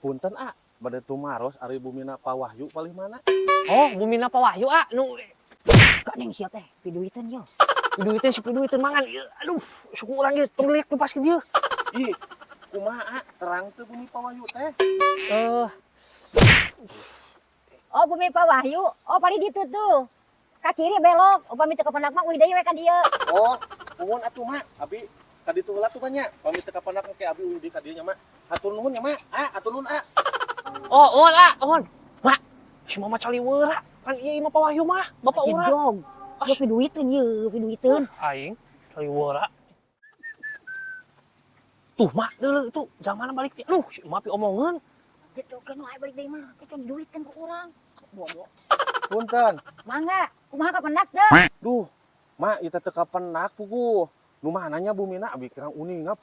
Punten, ah, bade tumaros ari bumina Pak Wahyu palih mana? Oh, bumina Pak Wahyu, ah, nu Gak neng siap teh, piduiteun yo. Duitin si duitin mangan. Ieu, aduh, suku urang ge tong liak nu pas ke dieu. Ih, kumaha, ah? Terang teu bumi Pak Wahyu teh? Eh, Oh, bumi Pak Wahyu. Oh, paling ditu tuh. Ka kiri belok. Upami teu kapendak mah uih deui we ka dieu. Oh, nuhun atuh, Mak. Abi ka ditu heula tuh banyak. Pami teu kapendak engke abi uih deui ka dieu nya, Mak. Hatur nuhun ya, Mak. Ah, hatur nuhun, ah. Oh, oh, ah, oh. Mak, si mama caliwera. Kan ieu imah Pak Wahyu mah, bapak urang. Jedog. Yo piduiteun ye, piduiteun. Aing caliwera. Tuh, Mak, deuleu itu zamana balik teh. Aduh, si emak pi omongeun. Jedog kan aya balik deui mah. Keun duiteun ku urang. Bobo. Punten. Mangga, kumaha kapendak teu? Duh, Mak, ieu teh teu kapendak puguh. Nu mananya bumina abi kirang uninga.